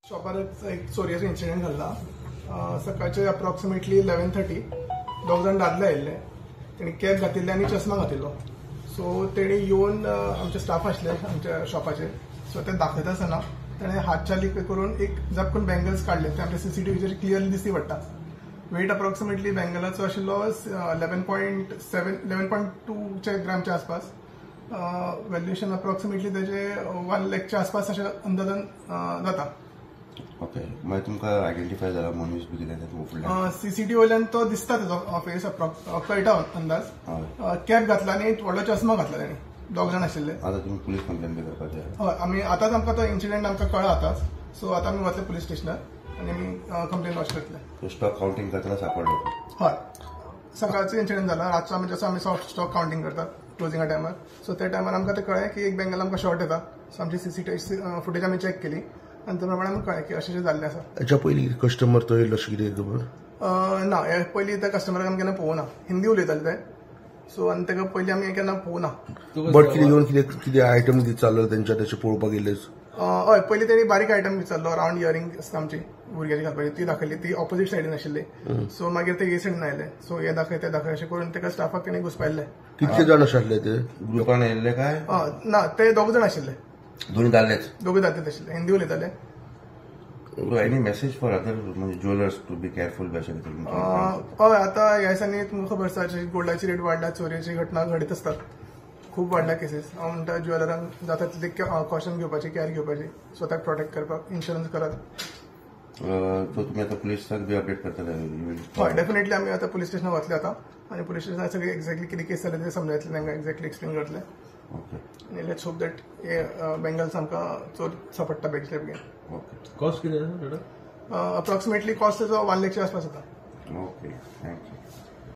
शॉपार एक चोरयेचो इन्सिडंट घडला. सकाळचे अप्रॉक्सिमेटली 11:30 दोग जाण दादले आयिल्ले. तेणी कॅप घातिल्ले आनी चश्मा घातिल्लो. सो तेणी येवन आमचे स्टाफ आसले आमच्या शॉपाचेर, सो ते दाखयता आसतना तेणें हात चाली करून एक जपकून बँगल्स काडले. ते आमच्या सीसीटीव्हीचेर क्लियरली दिसती पडटा. वेट अप्रॉक्सिमेटली बँगलाचो आशिल्लो 11.7 11.2 ग्रामच्या आसपास. व्हॅल्युएशन अप्रॉक्सिमेटली तेजे 1 लॅकच्या आसपास अशें अंदाजान जाता. ओके, मागीर तुमकां आयडेंटिफाय जाला मनीस बी कितें फुडल्यान? सीसीटीव्ही वयल्यान तो दिसता, तेजो फेस कळटा अंदाज. कॅप घातला आनी व्हडलो चश्मा घातला तेणी. दोग जाण आशिल्ले. आतां तुमी पुलीस कंप्लेन बी करपाचें? हय, आमी आतांच आमकां तो इन्सिडंट आमकां कळ्ळा आतांच. सो आतां आमी वतले पुलीस स्टेशनार आनी आमी कंप्लेन लॉज करतले. स्टॉक कावंटींग करतना सापडलो? हय, सकाळचो इन्सिडंट जाला. रातचो आमी जसो आमी स्टॉक कावंटींग करतात क्लोजिंगा टायमार, सो त्या टायमार आमकां तें कळ्ळें की एक बँगल आमकां शॉर्ट येता. सो आमची सीसीटीव्ही फुटेज आमी चॅक केली आनी त्या प्रमाणे आमकां कळ्ळें की अशें अशें जाल्लें आसा. हेच्या पयलीं कस्टमर तो येयलो अशें कितें खबर? ना, हे पयलीं त्या कस्टमराक आमी केन्ना पळोवना. हिंदी उलयताले ते. सो आनी ताका पयलीं आमी केन्ना पळोवना. बट कितें येवन कितें कितें आयटम विचारलो तेंच्या, तेचे पळोवपाक गेल्ले? हय, पयलीं तेणी बारीक आयटम विचारलो. रावंड इयरिंग आसता आमची भुरग्याची घालपाची, ती दाखयली. ती ऑपोजीट सायडीन आशिल्ली. सो मागीर ते हे सायडीन आयले. सो हे दाखय ते दाखय अशें करून ताका स्टाफाक तेणी घुसपायल्ले. कितके जाण आशिल्ले ते? ग्रुपान येयल्ले काय? ना, ते दोग जाण आशिल्ले. दोनी दादलेच? दोगूय दादलेच आशिल्ले, हिंदी उलयताले. एनी मेसेज फॉर अदर म्हणजे ज्वेलर्स टू बी केअरफूल अशें कितें? हय, आतां ह्या दिसांनी तुमकां खबर आसा गोल्डाची रेट वाडल्या, चोरयेची घटना घडीत आसतात, खूब वाडल्या केसीस. हांव म्हणटा ज्वेलरांक जाता तितली कॉशन घेवपाची, कॅर घेवपाची, स्वताक प्रोटेक्ट करपाक इन्शुरन्स करात. सो तुमी आतां पुलिसाक बी अपडेट करतले? हय, डेफिनेटली आमी आतां पुलीस स्टेशनार वतले आतां आनी पुलीस स्टेशनार सगळी एक्झॅक्टली कितें केस जाले ते समजायतले, तांकां एक्झॅक्टली एक्सप्लेन करतले. ओके, आनी let's hope that hey bangles आमकां चोर सापडटा बेगीन बेगीन. ओके, कॉस्ट कितें आसा? अप्रॉक्सिमेटली कॉस्ट तेजो 1 लॅकच्या आसपास जाता. Okay, thank you.